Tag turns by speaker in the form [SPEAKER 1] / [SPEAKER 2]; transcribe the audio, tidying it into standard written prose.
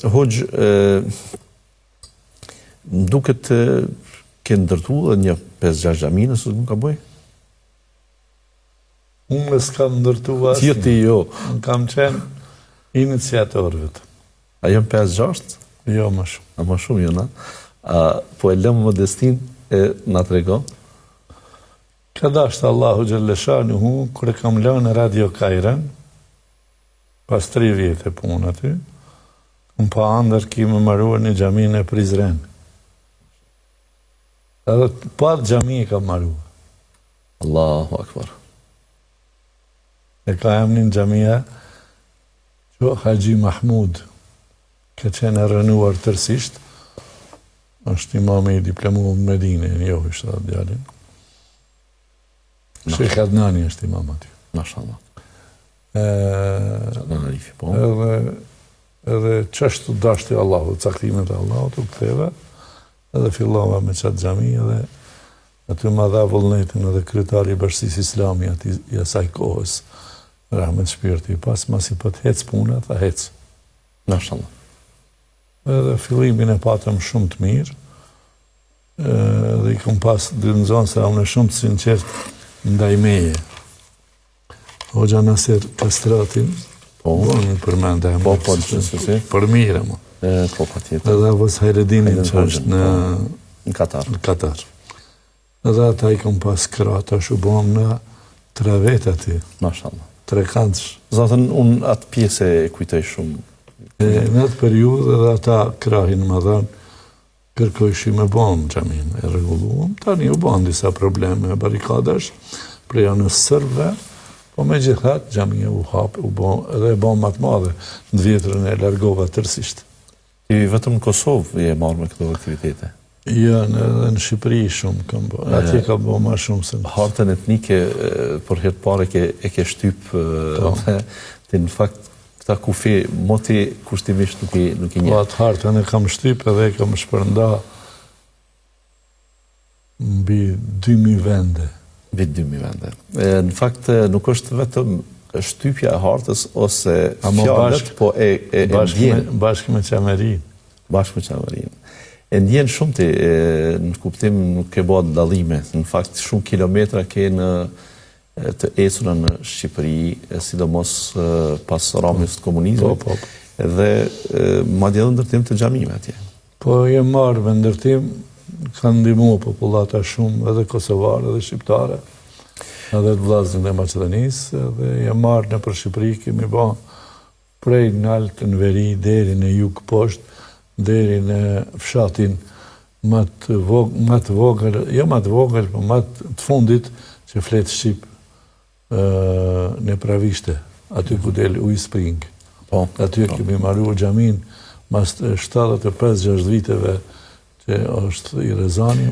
[SPEAKER 1] Hoxhë, më duket ke ndërtu edhe një 5-6 xhami, nëse nuk gaboj?
[SPEAKER 2] Unë s'kam ndërtu asnjë.
[SPEAKER 1] Jo ti jo.
[SPEAKER 2] Unë kam qenë iniciator vetëm.
[SPEAKER 1] A janë 5-6?
[SPEAKER 2] Jo, më shumë.
[SPEAKER 1] A më shumë jo, na? A, po e lëmë modestinë e na trego?
[SPEAKER 2] Ka dashtë Allahu xhelleshanuhu, kur e kam lënë Radio Kajren, pas 3 vjetë punë aty, kam pa andër ki me maru një xhami në Prizren. Edhe po atë xhami e kam maru.
[SPEAKER 1] Allahu Akbar.
[SPEAKER 2] E ka emnin xhamia që Haxhi Mahmud ka qenë e rrënuar tërsisht, është imami i diplomuar në Medine, e njoh është atë djalin. Shejh Adnani është imam aty.
[SPEAKER 1] Mashallah. Adnan Arifi,
[SPEAKER 2] po. Edhe, edhe qashtu dashti Allahu, caktimet e Allahut, u ktheva, edhe fillova me qatë xhami, edhe aty ma dha vullnetin edhe kryetari i bashkësisë islami aty i asaj kohës, rahmet shpirti i pastë, masi po të hec puna, tha hec.
[SPEAKER 1] Mashallah.
[SPEAKER 2] Edhe fillimin e patëm shumë të mirë, edhe i kom pas dy nxënësa unë shumë të sinqert ndaj meje. Hoxha Nasir Kastratin,
[SPEAKER 1] po,
[SPEAKER 2] po më përmend
[SPEAKER 1] e po, po, si, si, si.
[SPEAKER 2] Për mirë,
[SPEAKER 1] mo. E, po,
[SPEAKER 2] patjetër. Edhe Avos Hajredinin që është në,
[SPEAKER 1] po, në Katar.
[SPEAKER 2] Në Katar. Edhe ata i kom pas krah, tash u bom na tre vetë aty.
[SPEAKER 1] Mashallah.
[SPEAKER 2] Trekëndësh.
[SPEAKER 1] Zaten, unë atë pjesë e kujtoj shumë.
[SPEAKER 2] E, në atë periudhë edhe ata krahin më dhanë, Kërkojshin me bo xhaminë, e rregulluam, tani u banë disa probleme barikadash prej anës sërbëve, po megjithatë xhamia u hap, u bo edhe e bamë ma të madhe, të vjetrën e largova tërësisht.
[SPEAKER 1] Ti vetëm në Kosovë je marrë me këto aktivitete?
[SPEAKER 2] Jo, edhe në Shqipëri shumë kam bo, atje kam bo ma shumë se
[SPEAKER 1] në Hartën etnike për herë të parë e ke e ke shtyp po. ti në fakt Këta kufi moti kushtimisht nuk i nuk i
[SPEAKER 2] njeh. Po atë hartën e kam shtyp edhe e kam shpërnda mbi 2000 vende.
[SPEAKER 1] Mbi 2000 vende. E, në fakt nuk është vetëm shtypja e hartës ose fjalët, po e e, e
[SPEAKER 2] ndjen bashkë me Çamërinë.
[SPEAKER 1] Bashkë me Çamërinë. E ndjen shumë ti e, në kuptim nuk ke bërë dallime. Në fakt shumë kilometra ke në të ecura në Shqipëri, sidomos pas ramjes të komunizmit,
[SPEAKER 2] po, po,
[SPEAKER 1] po. dhe madje edhe ndërtim të xhamive atje.
[SPEAKER 2] Po, jem marrë me ndërtim, kanë ndihmu popullata shumë, edhe kosovare, edhe shqiptare, edhe të vllaznit e Maqedonisë, edhe jem marrë nëpër Shqipëri, kemi ba Prej nalt në veri deri në jug poshtë, deri në fshatin ma të vog, ma të vogël, jo ma të vogël, po ma të fundit që flet shqip në Pravishte, aty ku del uji Spring.
[SPEAKER 1] Po,
[SPEAKER 2] aty e po. kemi maru xhaminë mas 75-6 viteve që është i Rezani.